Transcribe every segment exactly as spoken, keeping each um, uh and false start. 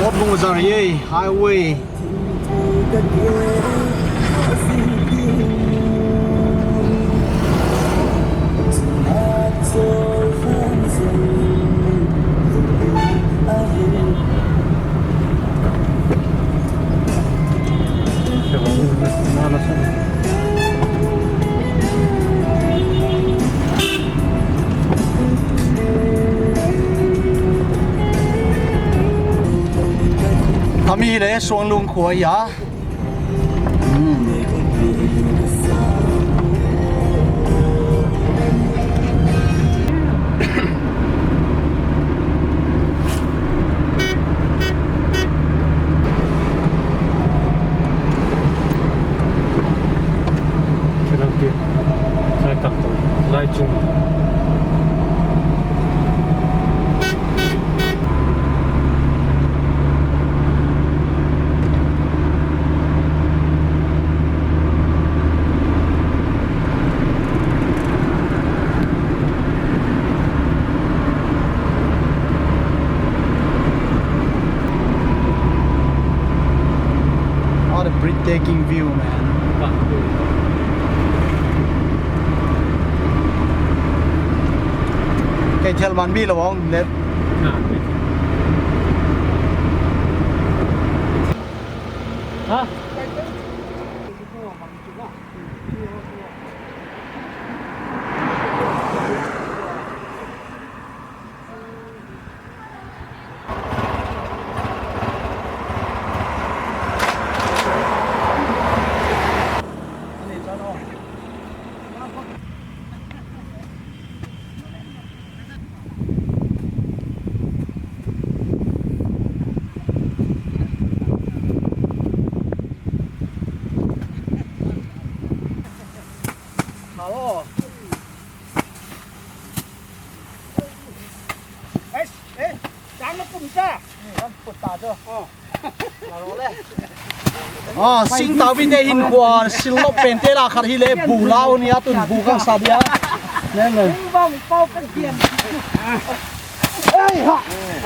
Mot bung bazar ye, highway. Kami le Suanglung khua a. Hmm. Lai chung. What a breathtaking view, man. Kei thel man bi lo ong, let. Ha? Hello. Eh, eh, chang na pum cha. Chang pum ta cho. Oh. Ah, sing tau bi te hin khua, sil lop pen te la khat hi le, bu lau ni a tun bu kang sa dia. Nen nen. Bang pau kan pian. Hey, ha.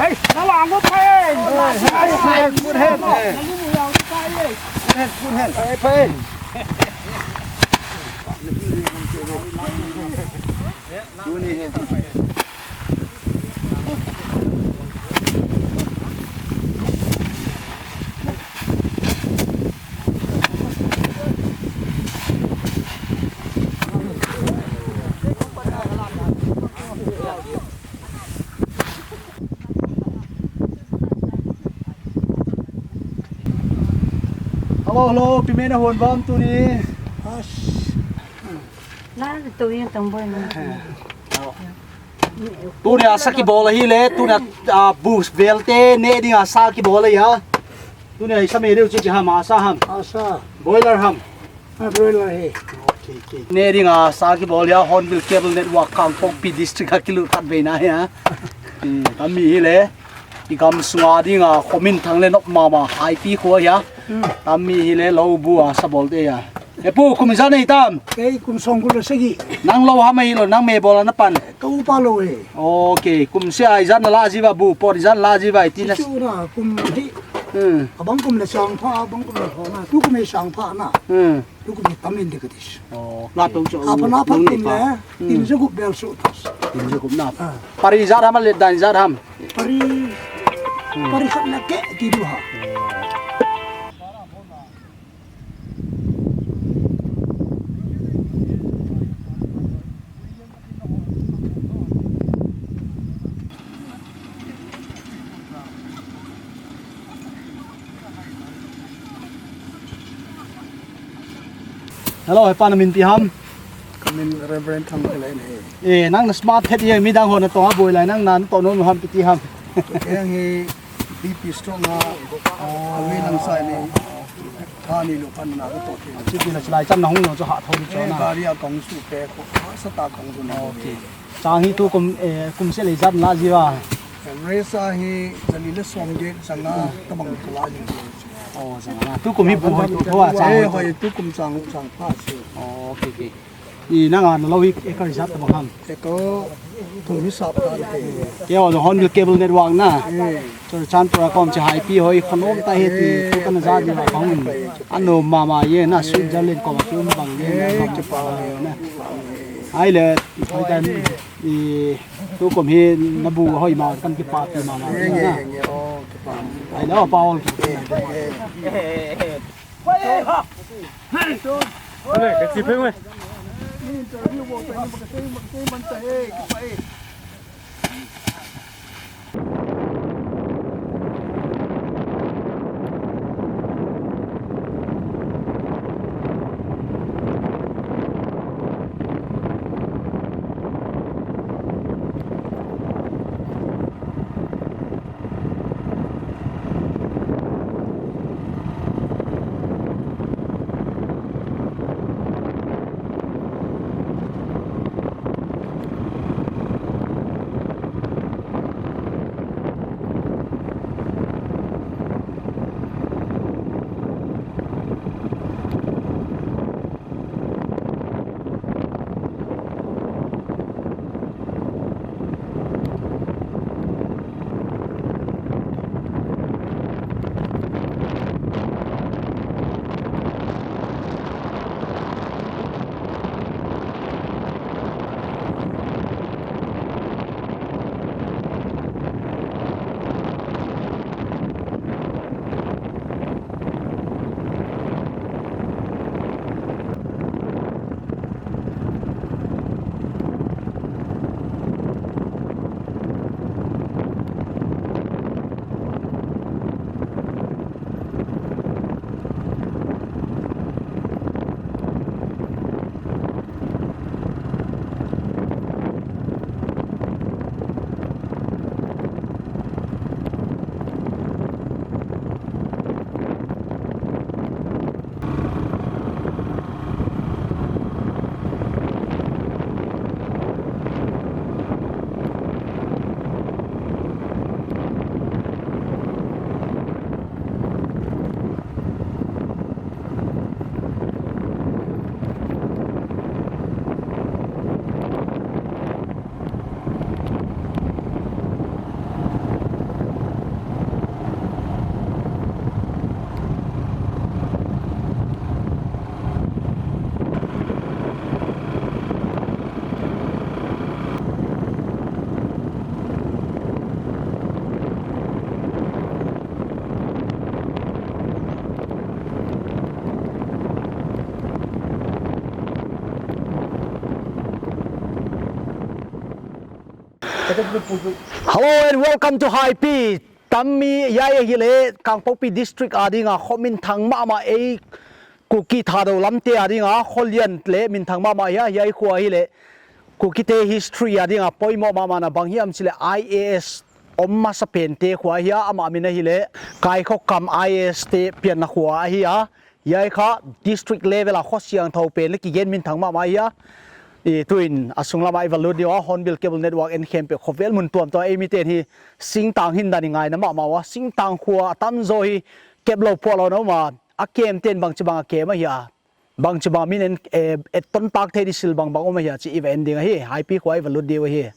Hey, na la ngo phe. Hey, hey, hey, put hand. Na lu mu yang ta ye. Put hand, put hand. Hey, put hand. Tu ni he. Hello, hello, pi me na hon vam tuni. Ash. La, tu yang tang boy na. Tuni a sa kibol ahi le, tuni a, ah, bu vel te ne ding a sa kibol ahi a. Tuni a isa me deu chu chi ham, asa ham. Asa. Boiler ham. Ah, boiler hi. Okay, okay. Ne ding a sa kibol ahi a, Hornbill Cable Network Kangpokpi District a kilut khat vei na ahi a. Hmm, kami hi le. I gam sunga ding a, khomin thang le nop mama, Haipi kho ahi a. Hmm. Kami hi le lou bu a sa bol te ahi a. E pu, kum ijat nei tam? Kei kum song kul le sagi. Nang lou ham ahi lo, nang me bol a na pan? Ka upa lou e. Okay, kum se a ijat na la jiu va bu, pot ijat na la jiu va i ti na. Chu na kum hi. Hmm. Abang kum le sang pha, abang kum le ho na. Tu kum e sang pha na. Hmm. Tu kum e tam in de ka ti. Oh, la pe chu. Apa na pa kum le. Hmm. Tin je gup bel su tas. Tin je gup na. Ah. Pari ijat ham le dan ijat ham? Pari. Hmm. Pari khat na ke ti du ha. Hello, hepa, na min ipi ham? Ka min Reverend Thangkhalei ahi. Eh, nang na smart thet e, midang ho natong a boi lai, nang na natong nom ham, ipi ti ham? Kei hi B P stroke nga, oh, ka wi lang sai ni. Tha ni lo pan na ka to ke. Chi ti na chilai chan na hung no chu ha tho ni chu na. Eh, gari a kong su pe ko, sa ta kong su na. Okay. Chang hi tukum, eh, kum seh le ijat na la ji a? Race a hi jali le som get chang a tabang ka la ji. Oh, chang a. Tukum hi bu hoi tu tho a chang. Eh, hoi tu. Hoi tukum chang, chang pha si. Oh, okay, okay. I nang a na lo hi acre ijat tabang ham? Acre thum hi sap ta le. Kei a Hornbill Cable Network na. Hmm. Churachandpur a kom chi Haipi hoi khonom ta he ti tu kana ja di la kong. Anom mama e na, Switzerland kom a ki um bang e na. Eh, mama kipa e na. Ahile, hoi dan, i, tukum hi na bu hoi ma, kan kipa ti mama e na. Nge, nge, oh, kipa. Ahile, oh, pa ol. Ole, ka chi pheng we. Hello and welcome to Haipi. Tammi jai ahile Kangpokpi District a dinga kho minthang mama ei Kuki Thadou lamte a dinga kho lian le minthang mama ahi a, jai kho ahile Kukite history a dinga poimo mama na bang hiam chule I A S om masapen te kho ahi a, ama min ahile Kaikhokam I A S te pianna kho ahi a. Jai kha district level a kho siangthou pen le kigen minthang mama ahi a. I tuin asung lama i va lut diu a, Hornbill Cable Network en khempeuh khovel mun tuamtuam a ei miten hi singtang hin dan i ngaina mama uva, singtang kho a tamjo hi kep lou phoh lou na um a, a kem ten bangchi bang a kem ahi a, bangchi bang min en, eh, et ton tak thei di sil bang bang um ahi a, chi i va en ding ahi, Haipi kho a i va lut diu ahi.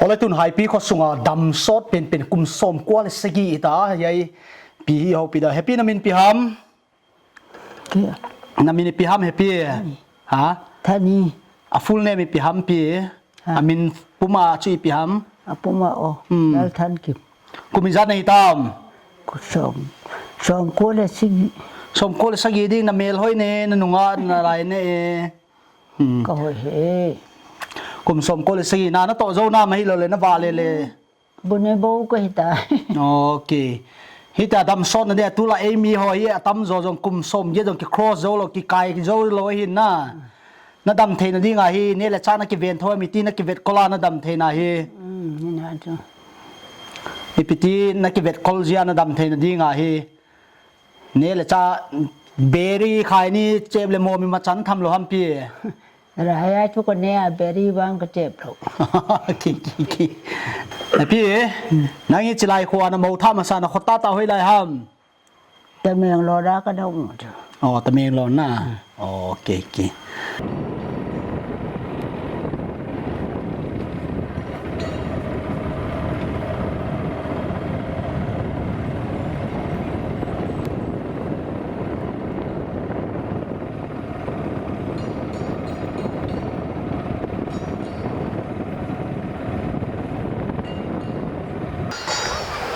Ole tun Haipi kho sunga dam sot penpen kum som ko le sagi ita, hiche Pi hi houpi da. Hepi, na min ipi ham? Ki. Na min ipi ham, Hepi? Thani. Ha? Thani. A full name ipi ham, Pi? Ha. A min puma chu ipi ham? A puma o. Hmm. Lalthankim. Kum ijat nahi tam? Kum som. Som ko le sagi. Som ko le sagi ding, na mel hoi ne, na nunga, na lai ne e. Hmm. Ka hoi e. Kum som ko le sagi, na, natoh jou nam ahilou le, na vale le. Bu nei bou ka hita. Ok. Hita dam sot na dia tulai eimi ho hi atam jo jong kum som get jong ki cross jou lou, kikai jou lou ahin na. Na dam theina dinga hi, neh le chah na kiven tho, ipi ti na kivetkol a na dam theina hi. Hmm, hina chu. Ipi ti na kivetkol jeh a na dam theina dinga hi. Neh le chah beri khai ni chep le mo mi ma chan tham lou ham Pi. Raya chu ka neh a beri vang ka chep lou. Ki, ki, ki. Na Pi, nang hiche lai kho a na mou tha masa na kho tah tah hoilai ham? Tamenglong a ka dong u chu. Oh, Tamenglong na. Oh, ki, ki.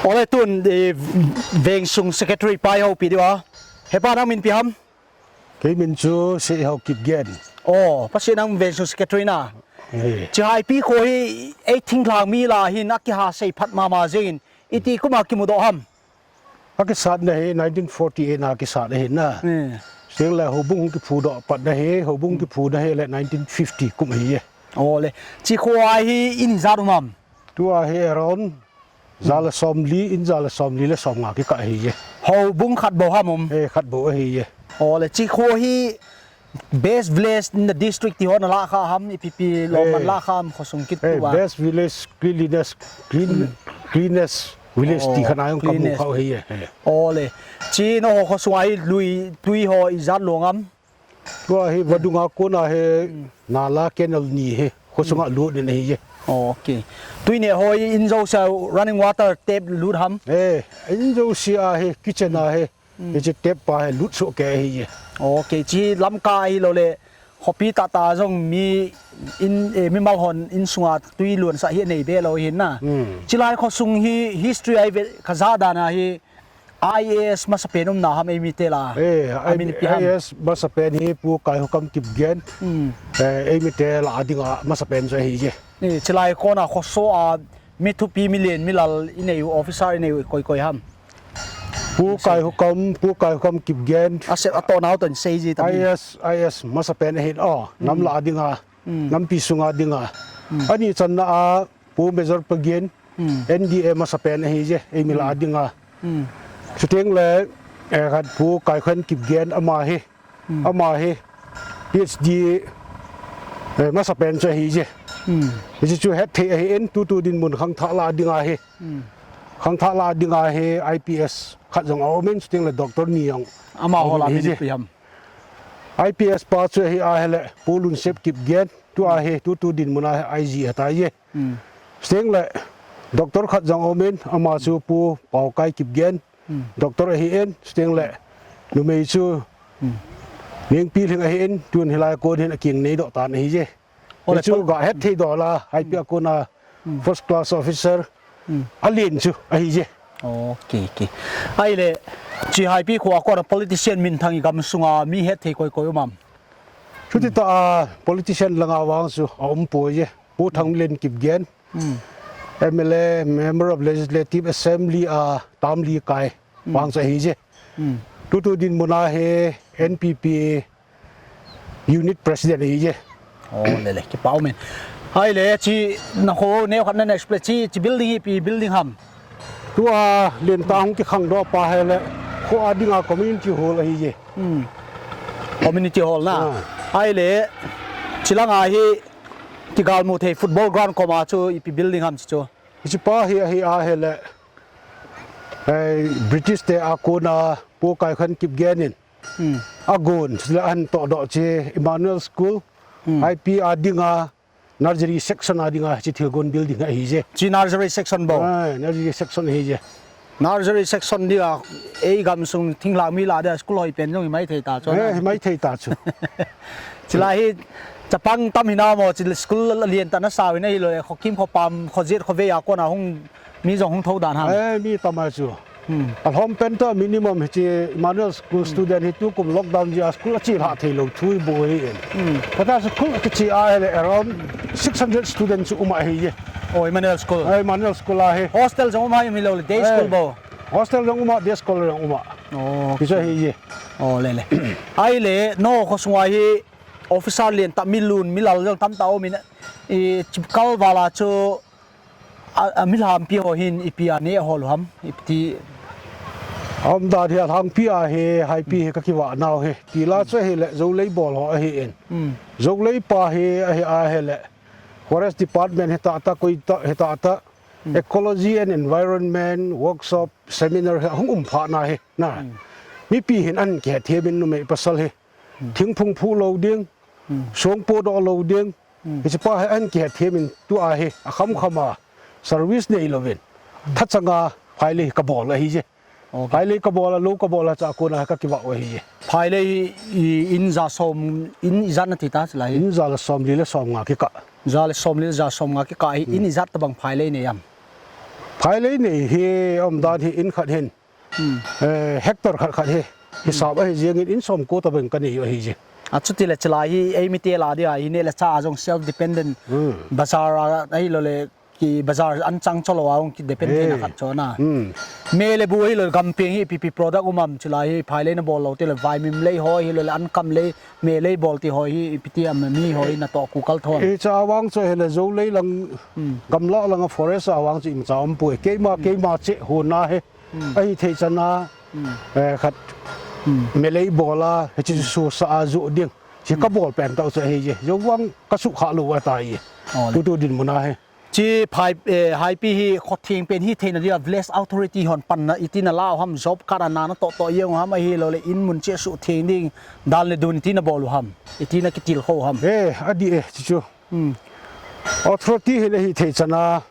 Ole tun, eh, vengsung secretary pa i houpi diu a. Hepa, nang min ipi ham? Kei min chu Seihao Kipgen. Oh, Pasen nang vengsung secretary na. Eh. Hiche Haipi kho hi ei thinglhang mi lah a hin akiha sei phat mama jeng in, iti kum a kimudoh ham? Akisatna hi nineteen forty-eight na kisat ahi na. Eh. Chuteng le houbung kiphudoh patna hi, houbung kiphuna hi le nineteen fifty kum ahi e. Ole. Hiche kho a hi in ijat um ham? Tua hi around ja le somli, in ja le somli le somnga kikah ahi e. Houbung khat bou ham um? Eh, khat bou ahi e. Ole, hiche kho hi best village in the district ti ho na lah kha ham, ipi ipi lom man lah kha ham, khosung kit tu a. Eh, best village cleanliness, clean, cleanest village ti khat na jong ka mu kha ahi e. Eh. Ole. Hiche nangho khosung a hi lui, tui ho ijat long am? Tua hi vadung a kona hi nala canal ni hi khosunga lut in ahi e. Okay. Tui neh ho in jouse a running water tap lut ham? Eh, in jouse a hi kitchen a hi. Hiche tap pa hi lut soh kei ahi e. Okay, hiche Lamka ahilou le khopi tah tah jong mi in, eh, mimal hon insunga tui lunsah hi anei be lou ahi na. Hiche lai khosung hi history a i vet kha jeh dan a hi I A S masapen umna ham eimi te lah a? Eh, amin ipi ham? I A S masapen hi Pu Kaihokam Kipgen. Hmm. Eh, eimi te lah a dinga masapen chu ahi e. Eh, hiche lai kona khoso a mi thupi, mi len, mi lal i nei u, officer i nei u koi koi ham? Pu Kaihokam, Pu Kaihokam Kipgen. Ase, atoh nau toh sei ji ta. I A S, I A S masapen ahin, oh, nam lah a dinga, nampi sunga dinga. Hmm. Ani channa a Pu Major Pagin, hmm, N D A masapen ahi e, eimi lah a dinga. Hmm. Chuteng le, eh, khat Pu Kaikhon Kipgen ama hi, hmm, ama hi P H D, eh, masapen chu ahi e. Hmm. Hiche chu hetthei ahin, tutu dinmun khangthah lah a dinga hi. Hmm. Khangthah lah a dinga hi I P S khat jong aumin, chuteng le doctor ni jong. Amaho lah a min ipi ham? I P S pa chu ahi a hile Pu Lunsep Kipgen, tua hi tutu dinmun a hi I G ahitai e. Hmm. Chuteng le doctor khat jong aumin, ama chu Pu Paokai Kipgen, hmm, doctor ahin, chuteng le numei chu, hmm, Nengpilhing ahin, tun hilai a kon hin akeng neidoh tan ahi e. Ole, hichu pol- ga hetthei doh lah a, Haipi a kona, hmm, first class officer, hmm, alen chu ahi e. Okay, okay. Ahile, hiche Haipi kho a kona politician minthang i gamsunga mi hetthei koi koi um am? Chuti tah a politician langa vang chu aumpoi e. Pu Thanglen Kipgen, hmm, M L A, Member of Legislative Assembly a term li kai, hmm, vang chu ahi e. Hmm. Tutu dinmun a hi N P P Unit President ahi e. Oh, le le, kipa umin. Ahile, hiche nakho neo khat na explain, hiche, hiche building hi ipi building ham? Tua lentah hung kikhangdoh pa hile, kho a dinga community hall ahi e. Hmm. Community hall na. Ah. Ahile, hiche langa hi kigalmu thei football ground koma chu ipi building ham hiche chu? Hiche pa hi ahi a hile, eh, British te a kona Pu Kaikhon Kipgen in, hmm, agon, chule ahin tohdoh hiche Emmanuel School, hmm, Haipi a dinga, nursery section a dinga hiche thilgon building ahi je. Chi nursery section bou. Ah, nursery section ahi je. Nursery section dia, ei gamsung thinglhang mi lah dia school hoi pen jong hi mai thei ta chu. Eh, hi mai thei ta chu. Chilai hi chapang tam hina mo, chil school lian tah nasau hina hilou le, khokim khopam, khojet khovei a kona hung mi jong hung thou dan ham. Eh, mi tam a chu. Hmm. Alhom pen toh minimum hiche Emmanuel School student hi tukum lockdown jeh a school achelhah thei lou thu bou ahi in. Hmm. Kata school kiche a hile around six hundred student chu um ahi je. Oh, Emmanuel School. Eh, Emmanuel School ahi. Hostel jong um ham hilou le, day school bou. Hostel jong um a, day school jong um a. Oh, kicha hi je. Oh, le le. Ahile, nangho khosung a hi officer lentah mi lun, mi lal jong tamtah um in, i, chipkal val a chu, a, a, mi lhampi ho hin ipi a neh hol u ham, ipi ti. Aum dan hi alhangpi a hi, Haipi hi kakivah nau hi. Tila chu ahile, Joulei bol ho ahi in. Hmm. Joulei pa hi, ahi, ahile. Forest Department hi tah tah, koi tah, hi tah tah. Hmm. Ecology and Environment, workshop, seminar hi ahung um phat na hi. Na. Hmm. Mipi hin ahin kihet them in numei pasal hi. Hmm. Thingphung phu lou ding, hmm, songpo doh lou ding, hmm, hiche pa hi ahin kihet them in tua hi, akham kham a, service nei louvin. Hmm. Thachang a, phailei kabol ahi je. Okay. Phailei kabol a, lou kabol a, chua kona kakivah u ahi je. Phailei hi, i, in ja som, in ijat nati ta chulai hi? In ja le som li le som nga kikah. Ja le som li le ja som nga kikah hi, hmm, in ijat tabang phailei nei ham? Phailei nei hi, aum dan hi in khat hin. Hmm. Eh, hectare khat khat hi. Hisap ahi jeng in, in som ko tabang kanei u ahi je. Achuti le chulai hi, eimi te lah dia hi neh le chah a jong self dependent. Hmm. Bazar a, ahilou le, ki bazar an chang cholou a hung ki depend theina khat chu na. Hmm. Me le bu ahilou le gam peng hi ipi ipi product um ham chulai hi, phailei nabol lou te le vaimim lei ho ahilou le ankam lei, me lei bol ti ho hi ipi ti ham mi ho hi natoh kikal thon. Hiche a vang chu ahile Joulei lang, hmm, gamlah lang a forest a vang chu imacha um poi. Keima, hmm, keima cheh hon a hi. Hmm. Ahithei chan a, hmm, eh, khat, hmm, me lei bol a, hiche chu, hmm, suhsa a joh ding. Hiche, hmm, kabol pen tah u chu ahi je. Jou vang kasuhkhah lou u ahitai. Oh, le. Tutu dinmun a hi. Chi phai, eh, Haipi hi khotheng pen hitheina dia village authority hon panna iti nalah u ham, job card a na natoh toh jeng u ham ahilou le in mun cheh suhtheng ding dan le dun iti nabol u ham. Iti nakitilkhou u ham. Eh, adih e, chuchu. Hmm. Authority hin ahithei chan a,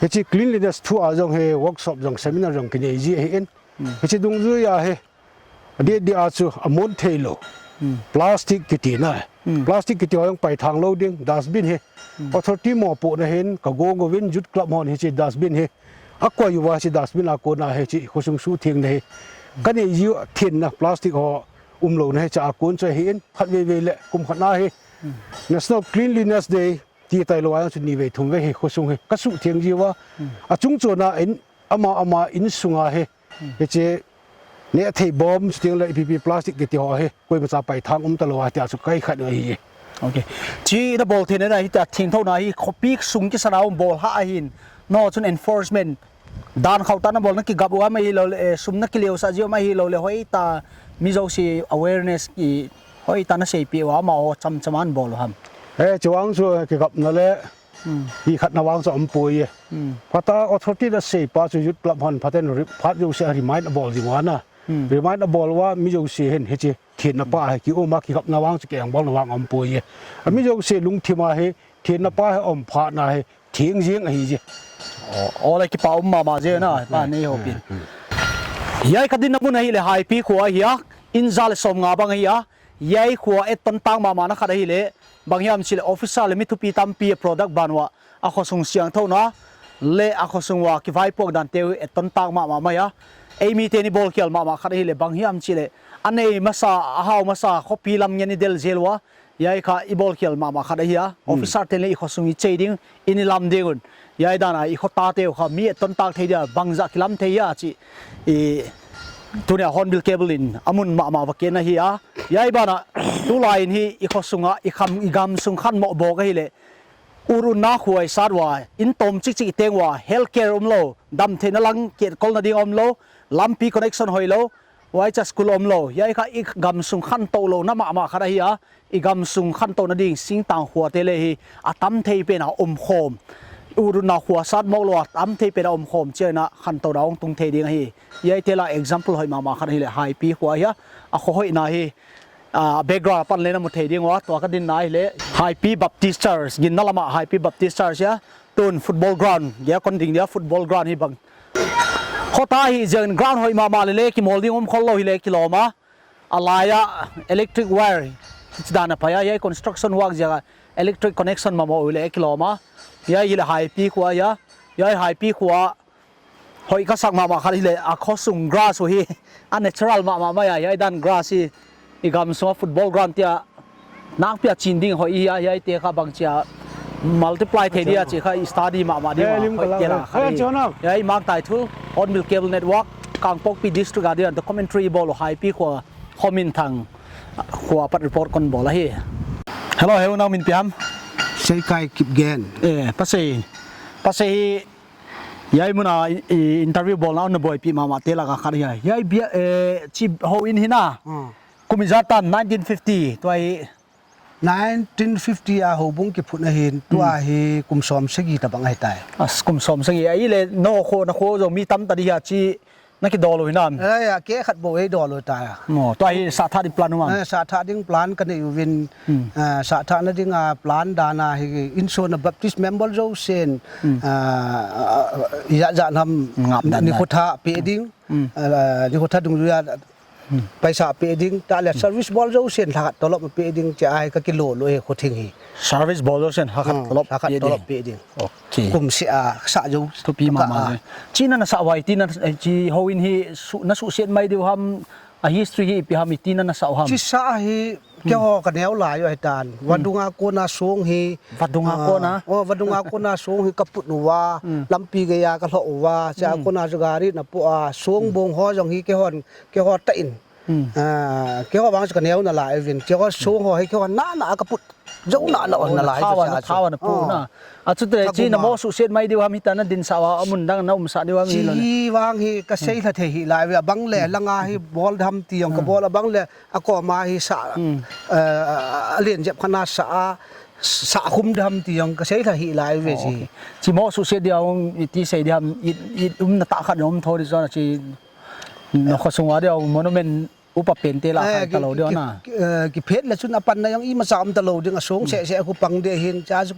hiche cleanliness thu a jong hi workshop jong seminar jong kinei ji ahi in. Hmm. Hiche dungjui a hi. Adih dih a chu amon thei lou. Hmm. Plastic kiti na. Hmm. Plastic kiti ho jong paithang lou ding, dustbin hi. Hmm. Authority mopohna hin, kagong uvin youth club hon hiche dustbin hi. Akoi uva hiche dustbin a kona hiche khosung suhthengna hi. Kanei jiu thenna plastic ho umlouna hiche a kon chu ahi in, khatvei vei le kum khat na hi. Hmm. National Cleanliness Day, ti tailou a jong chu ni vei thum vei hi khosung hi kasuhtheng jiuva. Hmm. Achung chon a in ama ama insung a hi. Hmm. Hiche nehthei bom chuteng le ipi ipi plastic kiti ho hi koimacha paithang um talou a tia chu kaikhat u ahi. Okay. Chi nabol theina na hitia thengthouna hi khopi sung kisan a um bol hah ahin. Nangho chun enforcement dan khauh tah nabol nakigap u ham ahilou le, eh, sum nakileusah jiu ham ahilou le, hoitah mi jouse awareness ki hoitah naseipeh u ham, amaho cham cham a nabol u ham? Eh, chuvang chu kigapna le, hmm, hi khatna vang chu aumpoi e. Hmm. Phatah a authority naseipa chu youth club hon phaten ri-, phat jouse a remind abol jing uva na. Hmm. Remind abol uva mi jouse hin hiche thenna pa hi ki um a kigapna vang chu kiengbol na vang aumpoi e. A mi jouse lungthim a hi thenna pa hi aum phat na hi theng jeng ahi je. Oh, ole kipa um mama je na, pa nei hopin. Hmm. Hiai kadinna mun ahile Haipi kho ahi a, in ja le som nga bang ahi a, hiai kho a etton tang mama na khat ahile, bang hiam chile officer le mi thupi tampi product ban uva, akhosung siangthouna, le akhosung uva kivaipoh dan teu etton tang mama mai a, eimi teni bolkhel mama khat ahile, bang hiam chile, anei masa, ahao masa, khopi lam ngen idel jel uva, hiai kha ibolkhel mama khat ahi a, hmm, officer ten le ikhosung ichei ding, in ilam ding un. Hiai dan a ikho tate u kha mi etton tang thei dia, bangja kilam thei a chi. I, tunia Hornbill Cable in amun mama va ken ahi a. Hiai bana, tulai in hi ikhosung a, ikham, igamsung khanmoh bok ahile. Ut utna khuai sat uva, in tom chik chik iteng uva, healthcare umlou, damtheina lang kietkolna ding umlou, lampi connection hoilou, Huaicha school umlou, hiai kha igamsung khantou louna mama khat ahi a, igamsung khantouna ding singtang khuate le hi atam thei pen a umkhom. Ut utna khua sat moh lou a tam thei pen a umkhom chiang in a khantouna hung tung thei ding ahi. Hiai tela example hoi mama khat ahile Haipi kho ahi a, akho hoina hi, ah, background a pan le namu thei ding uva, tua kadin na ahile Haipi Baptist Church, ginna lama Haipi Baptist Church a, tun football ground, dia kon ding dia football ground hi bang. Khota hi jeng ground hoi mama le le kimol ding um khol lou hile kilom a. Alai a electric wire, hichi dan a pai a, hiai construction work jeng a electric connection mama u le kilom a. Hiai hile Haipi khua hia, hiai Haipi khua. Hoi kasak mama khat hile, a khosung grass u hi, a natural mama mai a, hiai dan grass hi, i gamsunga football ground tia, nakpia chin ding hoi hi a, hiai te kha bang chia, multiply thei dia chi kha i study mama ding a, hoi tia la kha hi. Hiai mang tai thu, Hornbill Cable Network, Kangpokpi District a dia, documentary bol u Haipi khua, Khominthang khua pat report kon bol ahi. Hello, hello, nang min ipi ham? Seikai Kipgen. Eh, pasei. Pasei hi, Hiai muna i, i interview bolna un naboipi mama te laka khat hiai. Hiai bia, eh, chi houin hi na. Hmm. Kum ijat tan nineteen fifty, tua hi. Nineteen fifty a houbung kiphutna hin, tua hi kum som sagi tabang ahitai. As, kum som sagi. Ahile, nakho, nakho jong mi tamtah di hia chi, nakidol u hinam. Eh, ya, kei khat bou eidol u tai. Mo, tua hi sathah ding plan u ham. Eh, sathah ding plan kanei uvin, eh, sathahna dinga plan dan a hi insung a Baptist member jousen, ah, ah, ah, ijat jat ham nikho thah pe ding, ah, nikho thah dungjuia paisa pe ding, tah le service bol jousen lhakhat tolop pe ding, chia hi kakilo lou hi khothing hi. Service bol jousen lhakhat tolop pe ding. Kum seh a sa jou. Thupi mama. Chi nana sa uva, iti nana, chi houin hi su, nasuhset mai diu ham, a history hi ipi ham, iti nana sa u ham. Chi sa hi, keiho kaneo lai u ahitan. Vadung a kona song hi. Vadung a kona? Oh, vadung a kona song hi kaput uva, lampi geiya kalhoh uva, chia kona chu gari napoh a, song bong ho jong hi keihon, keiho tah in. Ah, keiho vang chu kaneo nalai uvin. Keiho song ho hi keiho nana a kaput. Jou nana on nalai. Thawa na, thawa na pu na. Achutile chi namo suhset mai diu ham, hita nadin sa uva, amun dang naumsah diu ham hi lou le. Chi vang hi kasei lha thei hih lai uve, abang le langa hi bol dam ti jong kabol, abang le akoma hi sa, eh, alen jep khat na sa a, sa khum dam ti jong kasei lha hih lai uve chi. Chimo suhset diu ham, iti sei diu ham, i, i umna tah khat um tho di chun chi, nakho sunga diu monument upa pente la khai talou diu na. Eh, kiphet le chun apanna jong imacha um talou ding, asong seh seh khu pang ding ahin, cha chu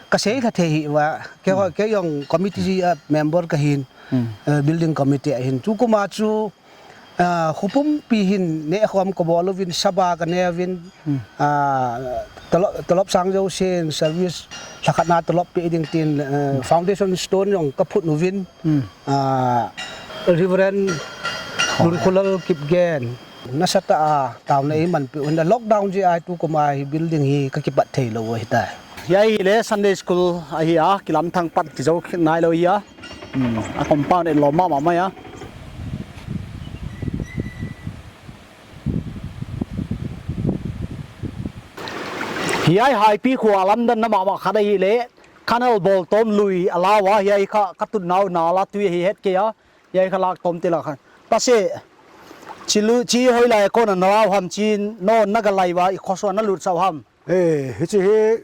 kasei lha thei hih uva. Keiho, kei jong committee a member kahin, eh, building committee ahin. Tukum a chu, ah, khopumpi hin nehkhom kabol uvin, sabha kanei uvin, ah, tolop, tolop sang jousen service lhakhat na tolop pe ding tin, eh, foundation stone jong kaphut uvin. Ah, Reverend Lunkholal Kipgen, nasatah a taona eimanpi u ahin, lockdown jeh a tukum a hi building hi kakipat thei lou u ahitai. Hiai hile Sunday School ahi a, kilamthang pat kijou nailou ahi a. Hmm, a compound hi lom mama mai a. Hiai Haipi khua lamdanna mama khat ahile, canal bol tom lui ala uva, hiai kha katut nau nala tui ahi het kei a, hiai kha lak tom te la kha. Pasei, chi lui, chi hoilai a kona nala u ham, chi no nagalai uva, i khosung a nalutsah u ham. Eh, hichi hi,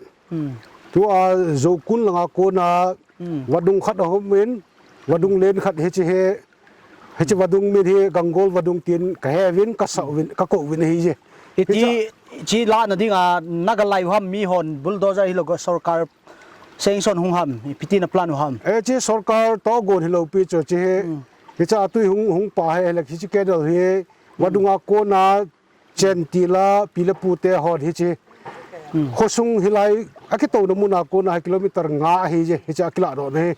tua Joukun langa kona, vadung khat aum in, vadung len khat hichi hi, hichi vadung min hi Gangol vadung tin kahe uvin, kasah uvin, kakou uvin ahi je. Iti, chi lana dinga nagalai u ham, mihon bulldozer hilou, sorkar sanction hung ham, ipi tina plan u ham. Eh, chi sorkar togon hilou pi chu chi hi, hicha tui hung, hung pa hi, hileh hichi canal hi, vadung a kona, Chen tila, pi le pu te hon hichi. Khosung hilai, akitouna muna kona hi kilometer nga ahi je, hichi akiladohna hi.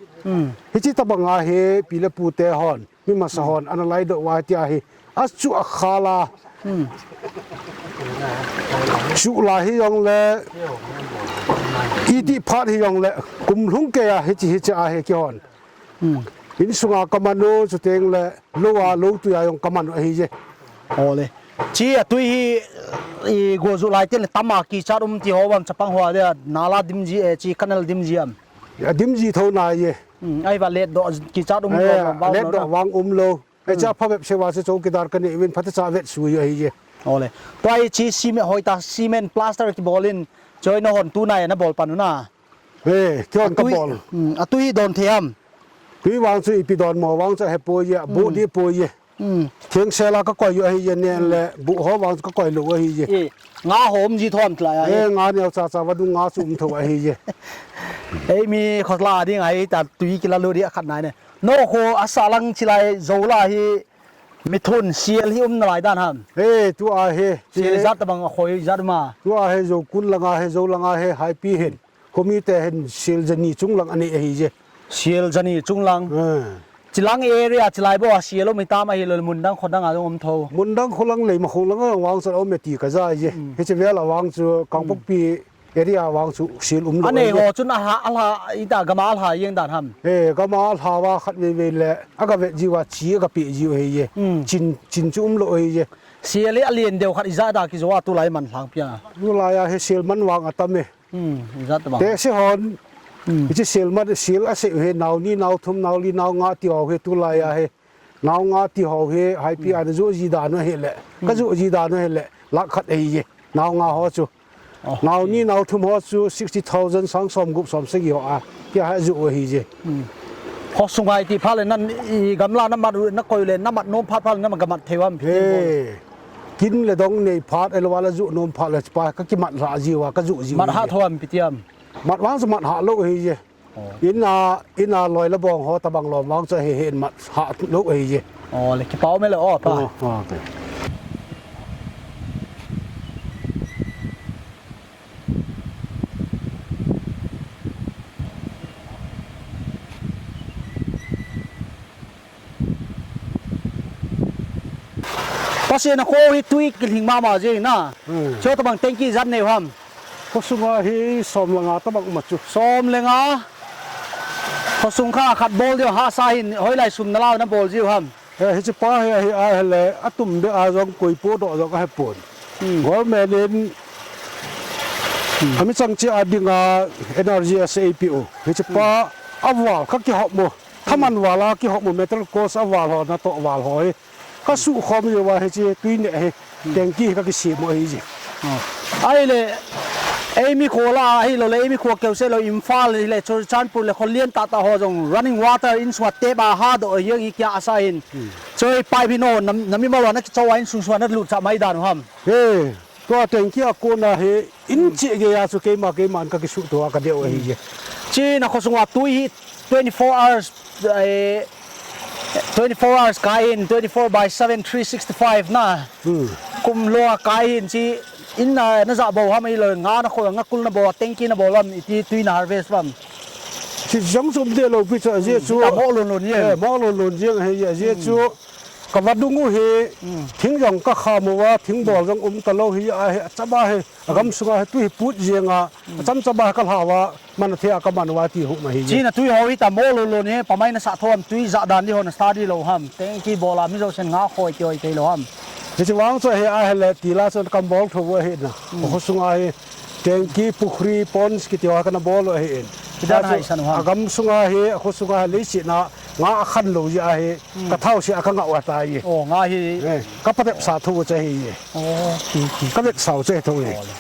Hichi tabanga hi, pi le pu te hon, mi masa hon, ana laidoh uva tia hi. Achu akhal a. Chu la hijongle, iti phat hijongle, kum lhung kei a hichi, hichi ahi kihon. Insunga kaman u, chuteng le, lou a, lou tui a jong kaman u ahi je. Ole. Chi atui hi, i go ju lai ten le tama kichat um ti ho bang chapang ho a dia, nala dim ji, eh, chi canal dim ji am. A dim ji tho nai je. Hmm, ahivang letdoh kichat um lou, letdoh vang um lou. Hicha phabep seuva chu chowkidar kanei uvin phatecha vetsui ahi je. Ole. Tua hi chi cement, hoitah cement plaster kibol in, choi nahon tunai nabol pan u na. Eh, kihon kabol. Hmm, atui hi don thei am. Tui vang chu ipi don mo vang chu ahepoi je, bu di poi je. Hmm. Thengsel a ka koi u ahi e, nen le bu ho vang ka koi lou ahi e. Eh, nga ho um ji thom tlai a. Eh, nga neo cha cha vadung nga chu um tho ahi e. Ei mi khosla ding ahi ta tui kila lu di a khat nai ne. No kho a sa lang chilai zo la hi mi thun sial hi um nalai dan ham. Eh, tu a he. Sial jat tabang a khoi jat ma. Tu a he zo kun langa he zo langa he Haipi hin. Khomi te hin sial jani chung lang anei ahi e. Sial jani chung lang. Eh. Chilang area chilai bo a sial um hitam ahilou le mun dang kho dang a jong um tho. Mun dang kho lang lei ma kho lang a vang chu um e ti ka ja e. Hmm. Hiche vel a vang chu Kangpokpi area vang chu sial um lou. Anei ho chun a ha, a ha, ita gam a ha jeng dan ham. Eh, gam a ha va khat vei vei le, a ga vet jiu a chi a ga pe jiu ahi e. Hmm. Chin, chin chu um lou ahi e. Sial hi a lien deu khat ija da kijo a tulai man lhang pia. Tulai a he sial man vang a tam e. Hmm, ijat bang. Te se hon. Hmm. Hiche sial man, sial a se he nau ni, nau thum, nau li, nau nga ti ho he tulai a he. Nau nga ti ho he, Haipi a na ju ji dan u he le. Ka ju ji dan u he le. Lakh khat ahi e. Nau nga ho chu. Oh. Nau ni, nau thum ho chu sixty thousand sang som gup som sagi ho a. Kia ha ju ahi e. Hmm. Khosung a i ti phat le nan i gamla na mat u, na koi u le, na mat nom phat phat le, na ma ga mat thei u ham. He. Kin le dong nei phat, ahilou le ju nom phat le, pa ka kimat lha jiu a, ka ju jiu. Mat ha tho ham ipi ti ham. Mat vang chu mat ha lou ahi e. Oh. In a, in a loi le bong ho tabang lom vang chu he he in mat ha lou ahi e. Oh, le kipa um e le o pa. Oh, oh, okay. Pasian a kho hi tui kilhing mama jeng na. Hmm. Chu tabang tanky ijat nei u ham. Khosung a hi som le nga tabang um a chu. Som le nga. Khosung kha khat bol diu ha sa hin hoilai sum na la na bol jiu ham. Eh, hiche pa hi, hi a he le, a tum be a jong koi po doh jong a he pon. Hmm. Government in, hmm, a mi chang che a ding a N R G S a pe u. Hiche pa, hmm, a val ka kihop mo. Thaman val a kihop mo, metal course a val ho, na to val ho hi. Ka suh khom jiu va hiche tui ne hi. Hmm. Tanky hi ka kisem u ahi e. Oh. Ahile, ei mi kho la ahilou le, ei mi kho keu se lou, Imphal le, Churachandpur le, kho lian tah tah ho jong, running water in sung a tap a ha doh jeng hi kia a sa hin. Hmm. Choi pipe hi no, na, na mimal a na kichou a in sung sung a na lut cha mai dan u ham. He, tua tanky a kona hi, in, hmm, chi ge a chu keima, keima an ka kisuh to a ka deu ahi e. Chi na khosung a tui hi twenty-four hours, eh, twenty-four hours kai hin, twenty-four by seven, three sixty-five na. Hmm. Kum lou a kai hin chi in na, na ja bou ham ahilou, nga na kho, nga kul na bou, tanky na bol ham, iti tui na harvest ham. Chi jong sum de lou pi chu, ajeh chu. Hmm, ta mo lon lon jeng. Eh, mo lon lon jeng ahi, ajeh chu. Hmm. Ka vadung u hi, hmm, thing jong ka kham uva, thing bol jong um talou hi, a hi, a chama hi, a gam sunga hi, tui hi put jeng a, hmm, a cham chama hi ka lha uva, man a thei a ka man uva ti hu ma hi. Chi na tui ho hi ta mo lon lon hi, pamai na sa tho ham, tui ja dan di ho na sa di lou ham, tanky bol a mi jousen nga khoi ti hoi thei lou ham. Hiche vang chu hi a hi le, ti la chu ka bol tho u ahi na. Hmm. Kho sunga hi, tanky, pukhri, ponds kiti ho ka na bol u ahi in. Ti dan chu hai san u ham. A gam sunga hi, a kho sunga hi, leiset na, nga a khan lou jeh a hi, hmm, ka thao se a ka ngah u ahitai. Oh, nga hi. Eh, ka patep sa tho u chu ahi e. Oh, ki, ki. Ka vet sa u chu ahi tho e. Oh, le.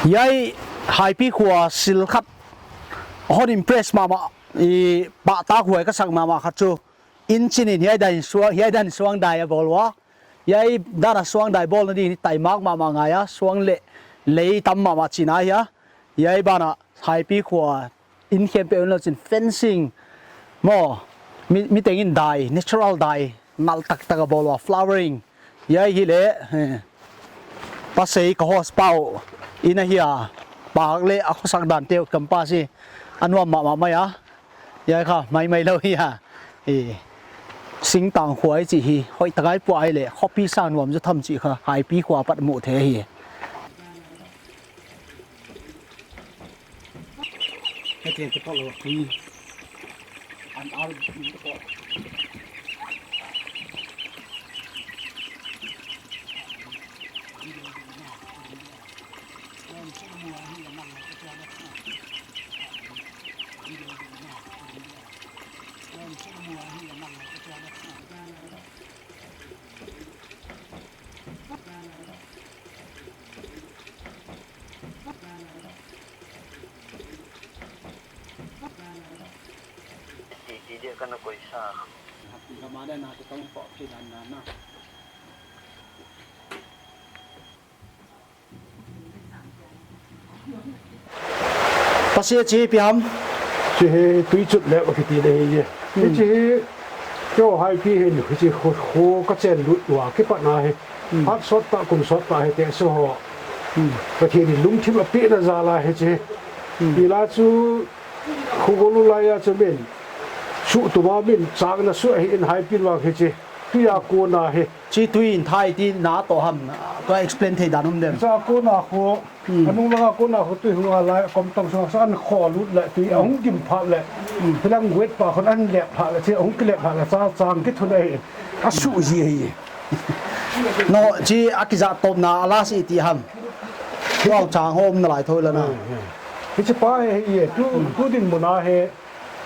Hiai Haipi kho a sil khat hon impress mama, i pahtak huai ka sak mama khat chu. In chin in hiai dan suang, hiai dan suang dai a bol uva. Hiai dan a suang dai bol na ding hi taimak mama ngai a, suang le lei tam mama china hi a. Hiai bana Haipi kho a in khempeuh in lou chin fencing. Mo, mi, mi teng in dai, natural dai. Nal tak tak a bol uva flowering. Hiai hi le, eh, pasei ka host pau. In a hi a, pak le a khosak dan teu campus hi. A nuam mama mai a. Hiai kha, mai mai lou hi a. Eh, singtang khuai chi hi, hoi takai pua ai le, khopi sang nuam ju tham chi kha, Haipi kho a pat mu thei hi. Hetiang ka tolh lo, hmm. An ar ka tolh. Pasi chi pi ham. Chi hi tui chut le kiti le hi. Hmm. Chi hi kyo hai pi hi ni chi khu khu ka chen lut wa ki pa na hi. Hmm. Hat sot ta kum sot ta hi te so ho. Hmm. Ka thi ni lung thim a pi na za la hi chi. Hmm. Ila chu khu go lu la ya chu min. Su tu ma min chang na su hi in hai pi wa hi chi. Pi ya ko na hi. Chi tui in thai ti na to ham, to explain thei dan um dem. Cha ko na ko, hmm, anung langa ko na ko tui hung a lai, kom tong sung sa an kho lut le, tui a hung dim phat le, hmm, hilang wet pa khon an lep phat le, chi hung ki lep phat le, cha chang ki thun ai, a su ji ai. No, chi a ki ja tom na, a la si ti ham. Wow, chang hom na lai thoi la na. Hmm, hmm. Hi chi pa he, he, tu, tu din mu na he,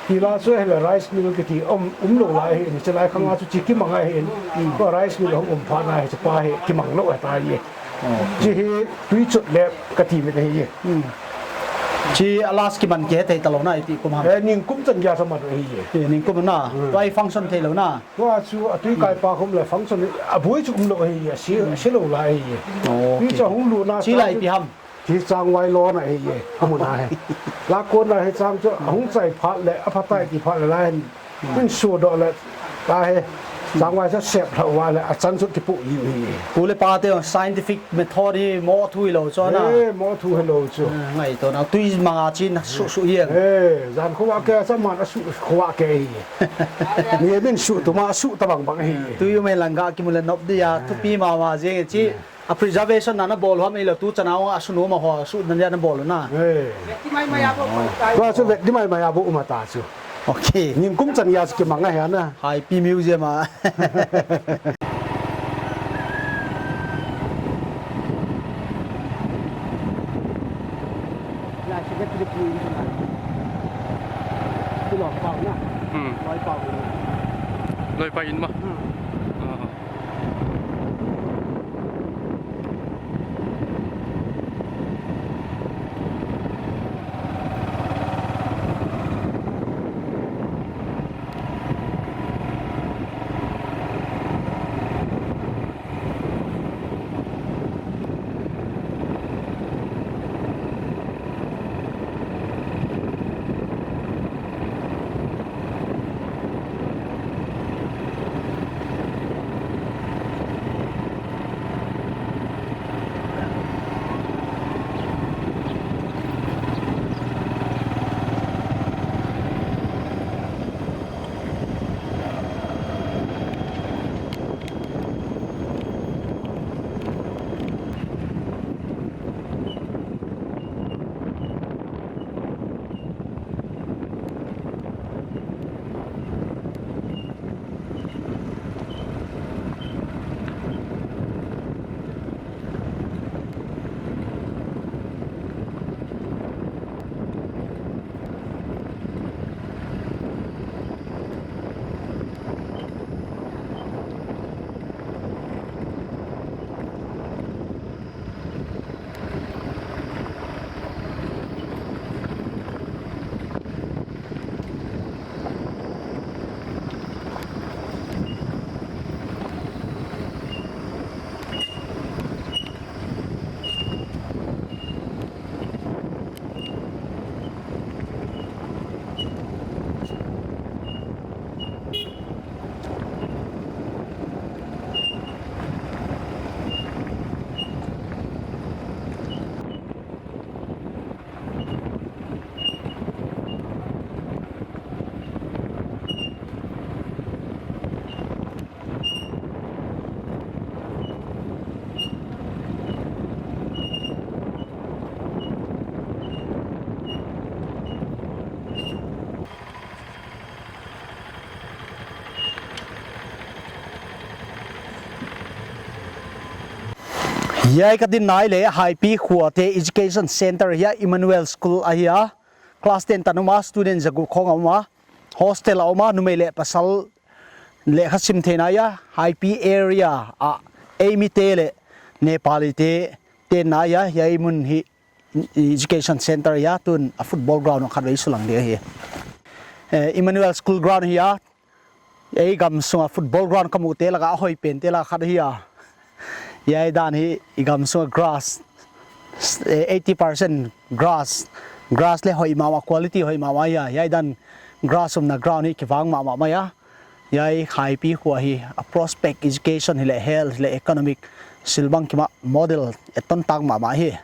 Hi la chu hi la rice mill kiti um, um lo lai hi, hi chi lai khang a chu chi kimang a hi, ko rice mill hung um pha na hi chi pa hi kimang lo ta hi. Chi hi tui chut le kati mi hi. Hmm. Chi a last kiman ki he thei ta lo na i ti kum ham. Eh, ning kum chan gya sa man hi. Eh, ning kum na. Hmm. Tua i function thei lo na. Tua chu a tui kai pa khum le function a bui chu um lo hi, a si, a si lo lai hi. Oh, tui okay. Chu hung lu na chi lai chu pi ham. Ti changvai lo na hi ye, amun a he. La kon na he chang chu, hung chai phat le, a phatai ti phat le la hin. Min su do le, ta he. Changvai chu sep thau va le, a chan chu ti pu yu hi. Pu le pa te scientific method hi mo thu hi lo chu na. Eh, mo thu hi lo chu. Ah, ngai to na, tui manga chin su su ye. Eh, jan khuwa ke sa man a su khuwa ke hi. Ni min su tu ma su ta bang bang hi. Tui mai langa ki mu le nop dia, thupi mama jeng chi. A preservation na na bol ham ilo tu chana a sunu ma ho su na na bol na. Eh. Tua chu vet di mai mai a bu uma ta chu. Okay. Ning kum chan ya chu kimang a he na. Hai pi museum a. La si vet di pu in na. Ti lo pau na. Hmm. Loi pau na. Loi pau in ma. Hmm. Ah. Hiai ka din nai le Haipi Khuate Education Center hi a Emmanuel School ahi a. Class ten tan um a, student za gup khong a um a. hostel a um a, numei le pasal lekha sim theina a, Haipi area a eimi te le Nepali te tenna a, hiai mun hi education center a, tun a football ground khat vei sulang ding ahi. Eh, Emmanuel School Ground hi a, ei gam sunga football ground kamu te laka ahoi pen te laka khat hi a. Hiai dan hi i gam sunga grass, eh, eighty percent grass, grass le hoi mama, quality hoi mama hi a. Hiai dan grass umna ground hi kivang mama mai a. Hiai Haipi khua hi a prospect, education hi le health hi le economic silbang kima model eton tang mama hi.